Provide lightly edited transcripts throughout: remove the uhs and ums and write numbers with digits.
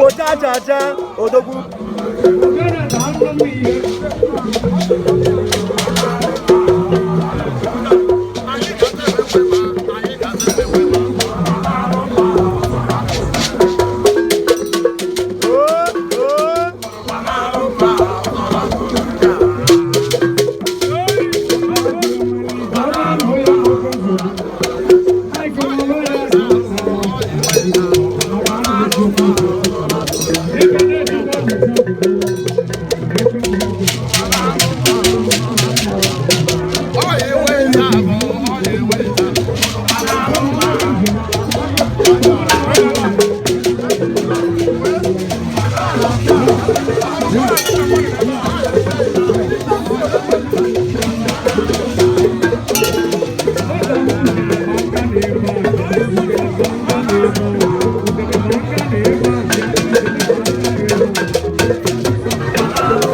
Igbo cha cha cha odogwu. Oo, oo.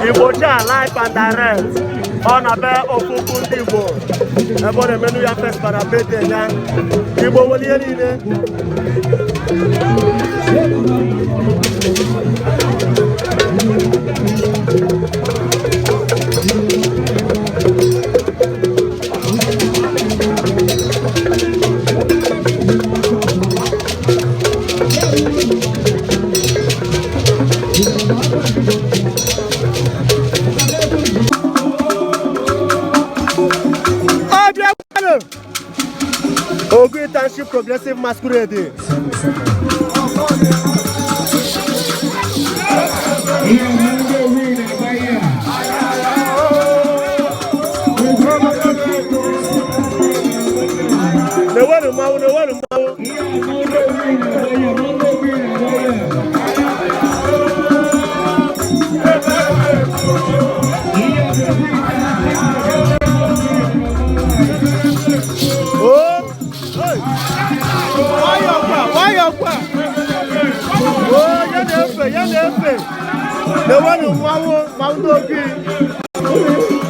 Igbo cha live and direct. Ọ na-be ofufu ndị Igbo ebe ọ na-emenu ya festival na birthday ya. Igbo nwere ihe niile. Ọbịa kwanụ! Ogui Township Progressive Masquerade. Na-ewere mmanwụ, na-ewere mmanwụ. Oo! Hey! Nwayọọ kwa, nwayọọ kwa. Oo, ya na-efe, ya na-efe. Na-ewere mmanwụ, mmanwụ ndị Ogui.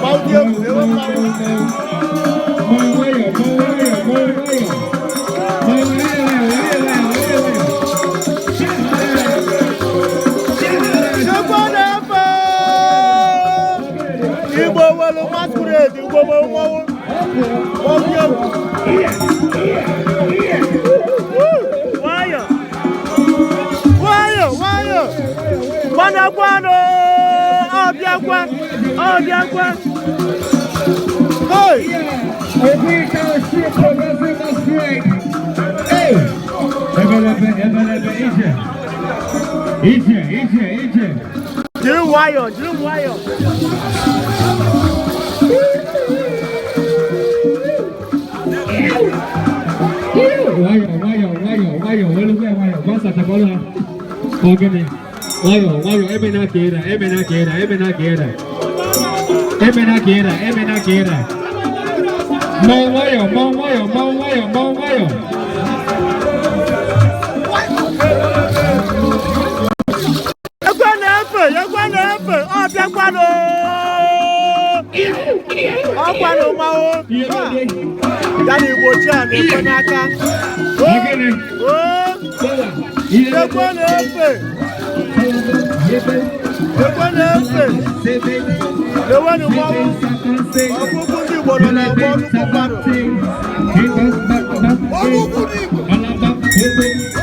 Mmanwụ dị egwu, na-ewe mmanwụ. Chukwu na-efe! Igbo nwere masquerade, Igbo nwere mmanwụ. Mmanwụ dị egwu. Nwayọ! Nwayọ, nwayọ! Kwanụ kwanụ! Ọbịakwa! Ọbịakwa! Hey! Ogui Township Progressive Masquerade. Hey! Ebelebe, ebelebe, ije. Ije, ije, ije. Jiri nwayọ, jiri nwayọ. Nwayọ, nwayọ, nwayọ, nwayọ, welugwe nwayọ, gbasachapụrụ ha. Ogene. Nwayọ, nwayọ, ebe na ka ịra, ebe na ka ịra, ebe na ka ịra. Ebe na ka ịra, ebe na ka ịra. Mọ nwayọ, mọ nwayọ, mọ nwayọ, mọ nwayọ. Ekwe na-efe, ekwe na-efe, ọbịakwanụ! Ọkwanụ mmanwụ. Ya na Igbo chi a na-ekwe n'aka. Ogene. Oo! Ekwe na-efe, ekwe na-efe. Na-enwenụ mmanwụ. Ọkpụkpụ ndị Igbo nọ n'ọgbọ nnukwu mmadụ.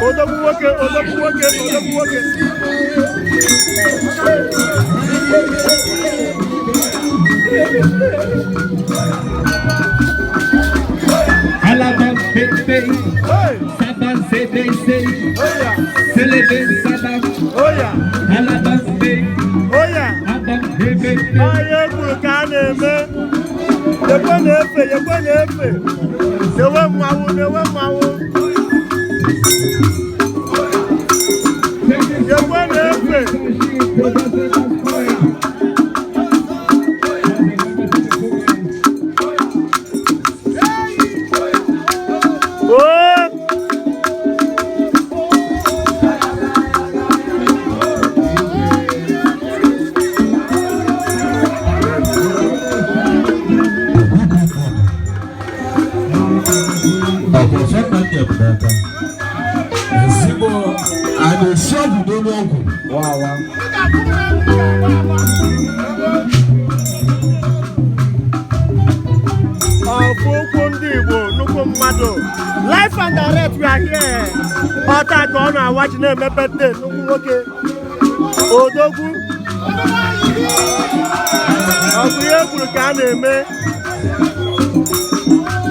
Odogwu nwoke, odogwu nwoke, odogwu nwoke. Alaba pepe, Hey! saba sebe se, Oya! selebe saba, Oya! alaba se, Oya! aba bebe. Onye kwuru ka a na-eme. Ekwe na-efe, ekwe na-efe. Na-enwe mmanwụ, na-enwe mmanwụ. Ekwe na-efe. Oo! Ọ̀pọ̀ fẹ́ ka ndị n'aka. Ezigbo anyị. Na-esi ọgwụ n'elu ọgwụ. Ọfụ ụkwụ ndị Igbo, nnukwu mmadụ. Live and direct, we are here. Ọta ka ọ na-awa ji na-eme birthday, nnukwu nwoke. Odogwu. Ọ bụ ihe kwuru ka a na-eme.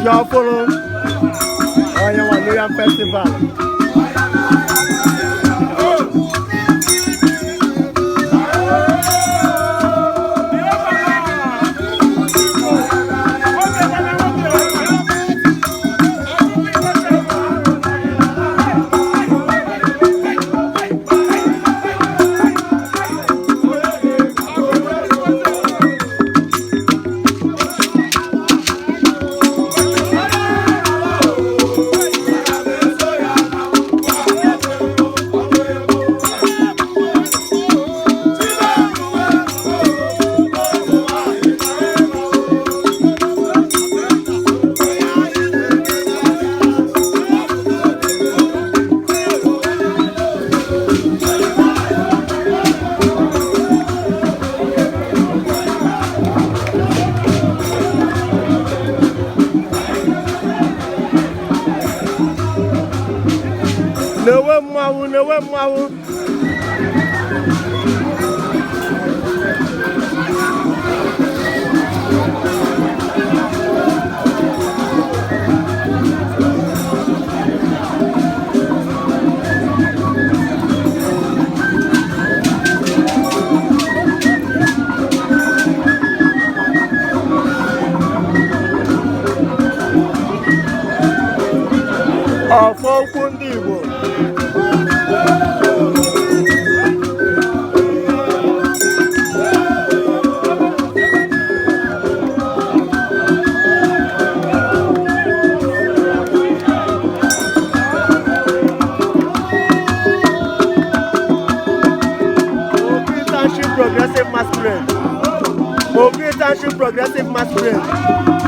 Ji ọfụrụ. Onye nwa New Yam Festival. Na-ewe mmanwụ, na-ewe mmanwụ. Ọfọ okwu ndị Igbo. Obi Township Progressive Masquerade. Obi Township Progressive Masquerade.